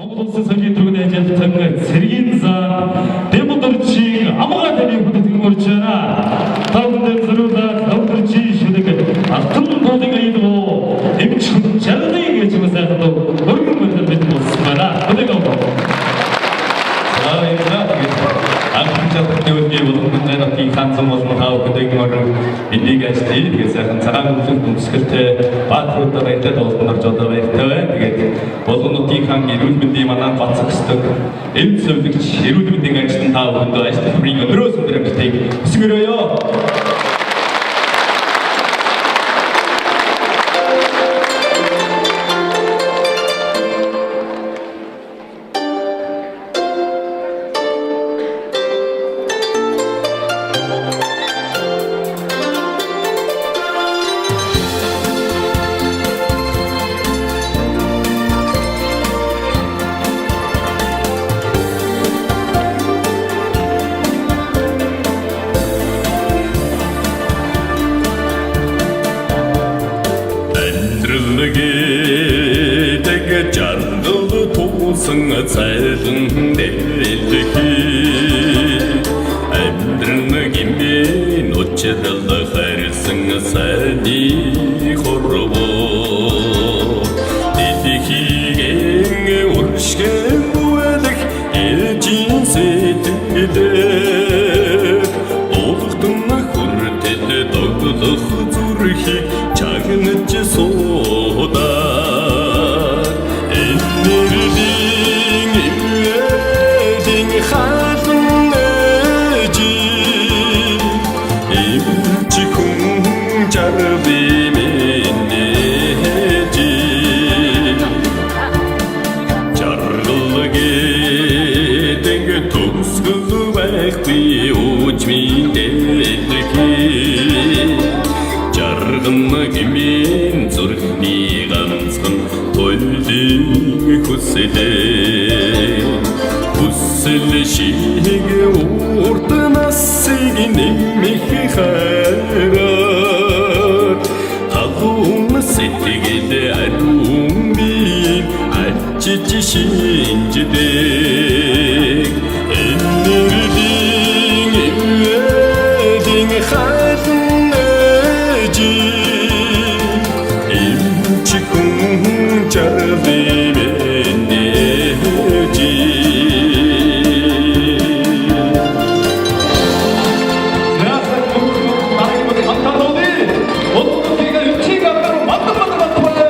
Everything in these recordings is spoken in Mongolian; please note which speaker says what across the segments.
Speaker 1: Монгол Улсын соёлын түргэн ажилтан Цэргийн зан Дэмбэрчийн амгаа таны хүндэтгэн урьж байна. Та бүхэнд зориулаад Дэмбэрчийн шүлэг Алтан буудын аялал эмч жаргалын гэж сайхан дуу өргөн мөрөд бид болсон байна. Хүлээн авах.
Speaker 2: За баярлалаа. Тэгээд анхны чадрын үлгийн Булган нутгийн хаан болон та бүхэнд морин энийг ажиллая. Тэгээд сайхан цагаан өнгөлөг өмсгөлтэй баатруудаа баяртай тоглолтод орж одоо баяртай байна. Тэгээд Булган нутгийн хаан эрүүл мэндийн манай гоц зохисдог эм зөвлөгч эрүүл мэндийн ажилтан та бүхэнд ажил хөтөлбөрийн өдрөөс өндөр амжилтыг хүсэн өрөөё.
Speaker 3: Амьдрал гэдэг жаргал туусан цайлан дэлхий. Амьдрал гэмээ учрал харьсан сайны хорвоо. Дэлхийгэн уршгэн бүлэх ээжийн сэтгэлээ. Дуулахтан хүртэл тоглох зүрхийг чагнаж суудаа. Энэрлийн эвэлийн халан ээжийн эмч хүн жаргалын минь ээжийн. Жаргал гэдэг төгсгөл байхгүй үжмийн дэлхий. Жарган гэмийн зүрхний ганцхан туйлын хүсэлээ. Хүсэл шиг урт насыг нэмэх хайраар халуун сэтгэл ариун бие ачиж шинждэг. Энэрлийн эвэлийн халан ээжийн эмч хүн жаргалын минь ээжийн.
Speaker 2: Яасан мөрөд дараагийн мөрөд хамтаа дууны Булган нутгийн эмчийн алдар мандан мандан мандан.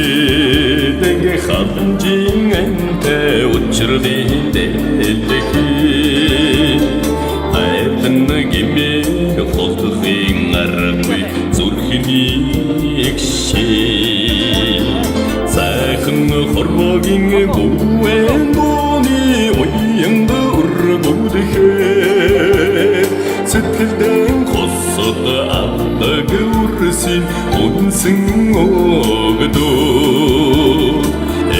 Speaker 3: Хэргэдэг халамжийн энтэй учралын дэлхий. Тайлан гэмээр холдохын аргагүй зүрхний эгшээ. Сайхан хорвогийн гүн дууны уянд өргөдөхээр сэтгэлдэн хосод алдаг үрсийн үнсэн өгдөө.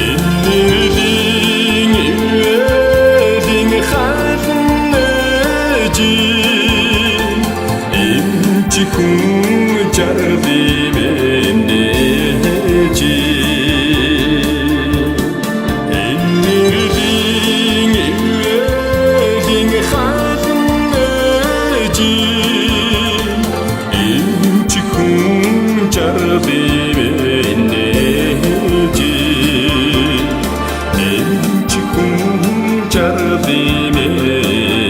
Speaker 3: Энэрлийн эвэлийн халан ээжийн эмч хүн жаргалын минь ээжийн. Энэрлийн эвэлийн халан ээжийн эмч хүн жаргалын минь ээжийн. Эмч хүн жаргалын минь ээжийн.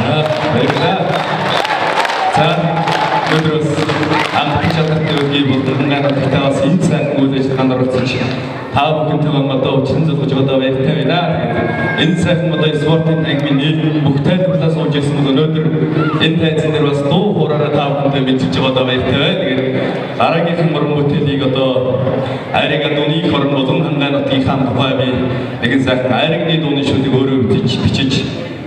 Speaker 2: За баярлалаа. За өнөөдрөөс анхны шатарт үеийн Булган нутагтаа бас энэ сайхан үйл ажиллагаанд оролцож та бүхэнтэйгээ одоо уучлан золгож одоо баяртай байна. Тэгээд энэ сайхан одоо спортын ангимын нийт бүх тайлбарлаа сууж ирсэн бол өнөөдөр энэ тайзан дээр бас дуу хуураараа та бүхэнтэй мэдчилж байгаа одоо баяртай байна. Тэгээд дараагийнхан мөрөн бүтээлийг одоо айрыг дууны хорон Булган хангай нутгийн хаан тухай би нэгэн сайхан айрагны дууны шүлэг өөрөө бичиж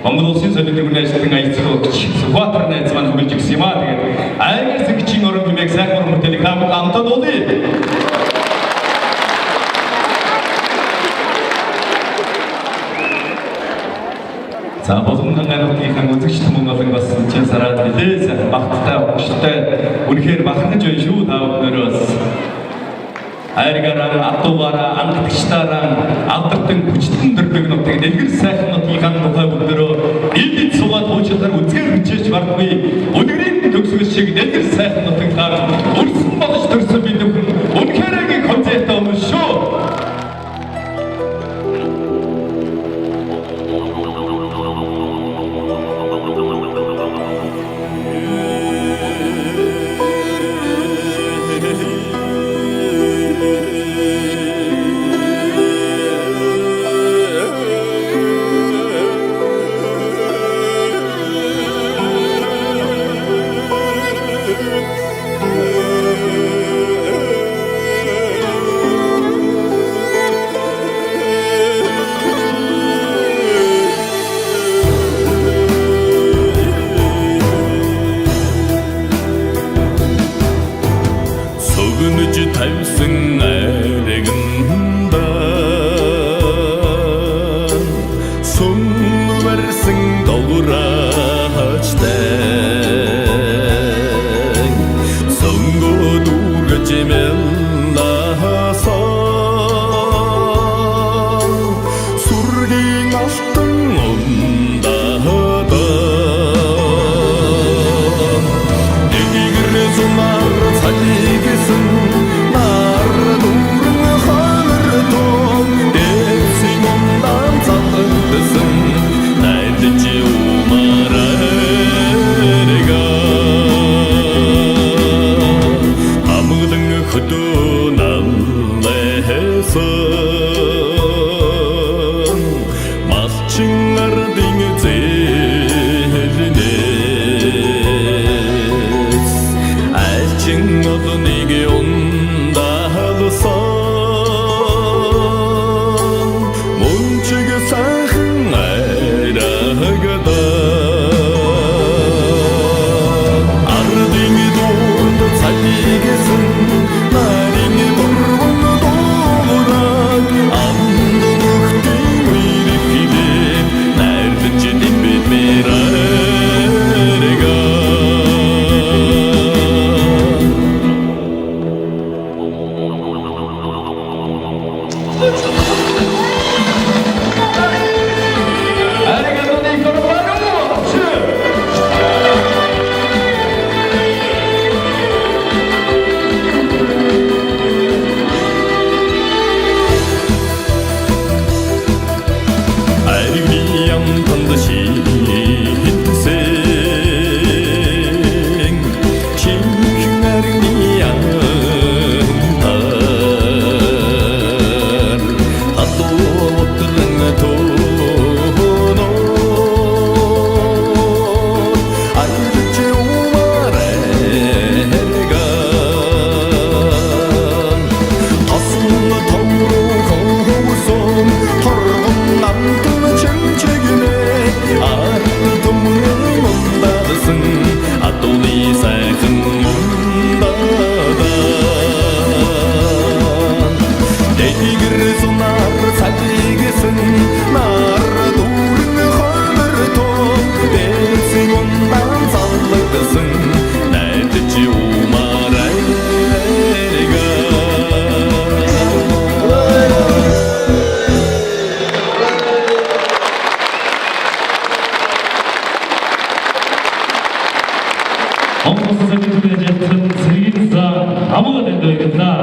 Speaker 2: Монгол Улсын соёлын тэргүүний ажилтан аяцруугч Сүхбаатар найз маань хөгжиж өгсөн юм аа. Тэгээд Айгар зэгчийн орон хэмээх сайхан уран бүтээлийг та бүхэн хамтдаа дуулъя. За Булган гайнуудынхан үзэгч түмэн болон бас чинь сараад нэлээ сайхан багттай угштай үнэхээр бахархаж байна шүү та бүхнөрөө бас. Айргаараа, адуугаараа, ангадагчдаараа алдардан хүчтэн дөрдөг нутаг дэлгэр сайхан нутгийнхаа тухай бүгдөрөө нийлж суугаад хуучлахаар үзгээр хүчээч бардгүй. Өнөрийн төгсгөл шиг дэлгэр сайхан нутагтаар өрсөн болж төрсөн бид бүхэн үнэхээр концертаа өмнө шүү.
Speaker 3: Сөгнөж тавьсан айрагнда Сүм барьсан дограач тай Сонгод үргэж мэлнасан Сүргийн алтан ундаадан Дэгэр зунар цалигсэн нар дүрэн ханар тон Дэвсийн ундаан залгасан найдаж умарайга Амглан хөдөө наллайсан Малчин ардын зээлнээс Альчин олныг ундаалсан Мөнчиг сайхан айрагдан Ардын дунд цалигсэн нарийн дурван дуурай Анд нөхдийн үерхлээ найрлаж дэмбэд мэрайга.
Speaker 2: Айргаараа корбану.
Speaker 3: Аригны танд шийдсэн Шинхэн аригны антар Татуутран төнөө Айрч умарэган Тасан тавруу ховсон торгон намтан чимчигнэ Ард түмэн мундалсан адууны сайхан мундадан Дэгэр сунар цалигсэн нар дүүрэн хонор тоо Дэцэн ундаан залгасан найдаж умарайга.
Speaker 1: Монгол Улсын соёлын тэргүүний ажилтан Цэргийн зан амгаа танд баярлалаа.